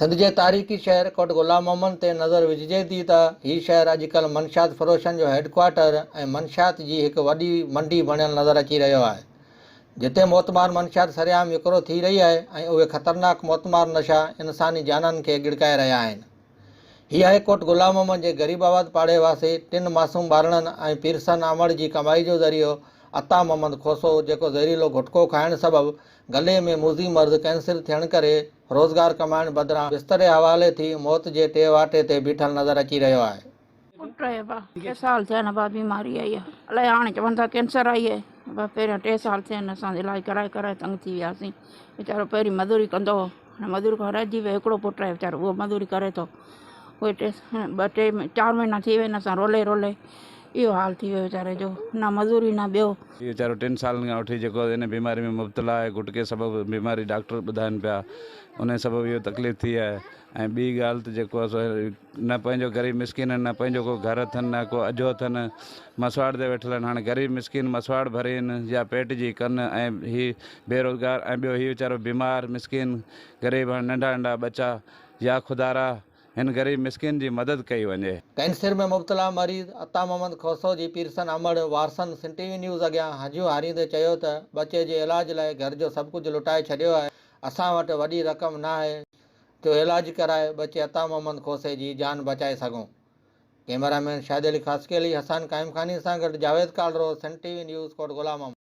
سنڌ جي تاريخي شهر ڪوٽ غلام محمد تي نظر وجهجي ٿي ته هي شهر اڄڪلهه منشيات فروشن جو هيڊ ڪوارٽر ۽ منشيات جي هڪ وڏي منڊي بڻيل نظر اچي رهيو آهي جتي موتمار منشيات سرعام وڪرو ٿي رهي آهي ۽ اهي خطرناڪ موتمار نشا انساني جانن کي ڳڙڪائي رهيا آهن. هي آهي ڪوٽ غلام محمد جي غريب آباد پاڙي واسي ٽن معصوم ٻارڙن ۽ پيرسن امڙ جي ڪمائي جو ذريعو عطا محمد کوسو جيڪو زهريلو گهٽڪو کائڻ سبب گلي ۾ موذي مرض ڪينسر ٿيڻ ڪري روزگار ڪمائڻ بدران بستري حوالي ٿي موت جي ٽي واٽي تي بيٺل نظر اچي رهيو آهي. پٽ آهي ابا ٽي سال ٿيا آهن ابا بيماري آئي آهي الائي هاڻي چون ٿا ڪينسر آئي آهي ابا پهريان ٽي سال ٿيا آهن اسان علاج ڪرائي ڪرائي تنگ ٿي وياسين ويچارو پهرين مزوري ڪندو هو هاڻي مزوري کان رهجي ويو هڪڙو پٽ آهي ويچارو اهو مزوري ڪري ٿو اهي ٽي ٻه ٽي چار مهينا ٿي ويا آهن اسان رولي رولي اهو حال ٿي ويو ويچاري جو نه مزوري نه ٻيو. هي ويچارو ٽن سالن کان وٺي جيڪو ان بيماري ۾ مبتلا آهي گٽڪي سبب بيماري ڊاڪٽر ٻڌائن پيا انهي سبب اهو تڪليف ٿي آهي ۽ ٻي ڳالهه ته جيڪو آهي سو نه پنهنجو غريب مسڪين آهن نه پنهنجو ڪو گهر اٿن نه ڪو اجهو اٿن مسواڙ تي ويٺل آهن هاڻي غريب مسڪين مسواڙ ڀرين يا پيٽ جي ڪن ۽ هي بيروزگار ۽ ٻيو هي ويچارو بيمار مسڪين غريب هاڻي ننڍا ننڍا ٻچا يا خدارا هن غريب مسڪين جي مدد ڪئي وڃي. ڪينسر ۾ مبتلا مريض عطا محمد کوسو جي پيرسن امڙ وارثن سن ٽي وي نيوز اڳيان هنجون هاريندي چيو ته ٻچي جي علاج لاء گهر جو سڀ ڪجهه لٽائي ڇڏيو آهي اسان وٽ وڏي رقم ناهي جو علاج ڪرائي ٻچي عطا محمد کوسي جي جان بچائي سگهون ڪئميرا مين شاهد علي خاصخيلي حسان قائمخاني سان گڏ جاويد ڪالرو سن ٽي وي نيوز ڪوٽ غلام محمد.